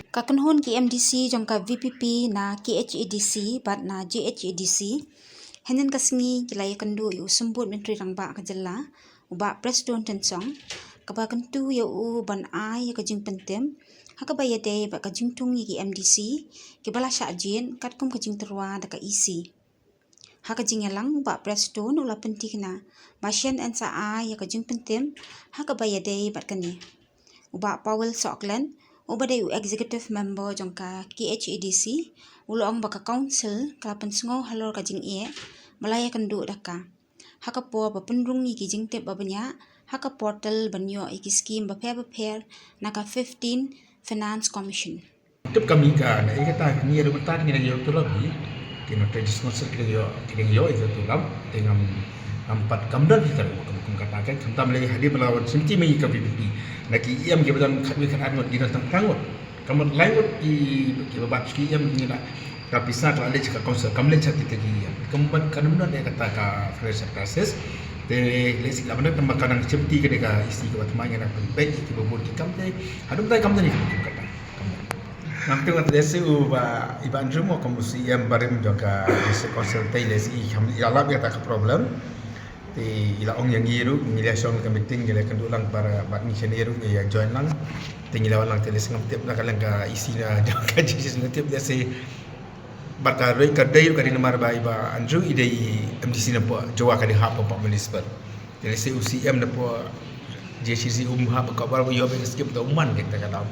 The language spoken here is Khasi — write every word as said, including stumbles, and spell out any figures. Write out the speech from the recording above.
Ka kynhun ki M D C jong ka V P P na K H A D C bad na J H A D C hynnin ka sngi ki la ïakynduh ïa u Symbud Myntri Rangbah ka jylla, u Bah Prestone Tynsong, kaba kyntu ïa u ban ai ïa ka jingpyntip ha kaba ïadei bad ka jingthung ïa ki M D C kiba la shah jied katkum ka jingtyrwa da ka E C. Ha ka jingïalang, u Bah Prestone u la pynthikna ba shen yn sa ai ïa ka jingpyntip ha kaba ïadei bad kane. U Bah Powell Sohkhlet, uba dei u executive member jong ka K H A D C, u la ong ba ka council ka la pynsngew halor ka jingeh ba la ïakynduh da ka. Ha ka por ba pynrung ïa ki jingtip ba bniah ha ka portal ban ïoh ïa ki skim bapher bapher na ka fifteen Finance Commission. Tip kami ka na ïa kata ngi ruh mynta ngi nang ïoh tulop hi. Ki na traditional council ki nang ïoh, ki nang ïoh ïa ka tulop. Te ngam, ngam pat kam don hi ka ruh kum, kum kata kan. Khamtam lei hadien ba la wan shimti ma ngi ka V P P na ki E M kiba don khatwei khatar ngut, ki don tang phra ngut. Ka mut lai ngut ki, kiba bat ki E M, ngi na ka pisa ka la leit sha ka council, kam leit sha kita ki E M. Kam bat ka num don ïa kata ka financial crisis. Te lei sha ki la ban don, tang ba ka nang shimti ka dei ka E C kaba thymmai, ngi nang pynbeit kiba bun ki kam, te haduh mynta kam don hi ka kum kata. Ngam tip ngan lehse u Bah, i Bah Andrew mo kum u C E M barim jong ka District Council te lehse i kham ïalap ïa kata ka problem. Te i la ong ïa ngi ruh, ngi la shong ka meeting, ngi la kynduh lang para bad ngi shane ruh ngi ïa join lang. Te ngi la wan lang te lehse ngam tip na ka liang ka E C na jong ka J C C ngam tip lehse. Bad ka ruh ka dei ruh ka dei namar ba i Bah Andrew i dei M D C na pdeng Jowai, ka dei hap pdeng municipal. Te lehse u C E M na pdeng J C C um hap ka bar ïoh ba ka skim ta u man kita ka dam.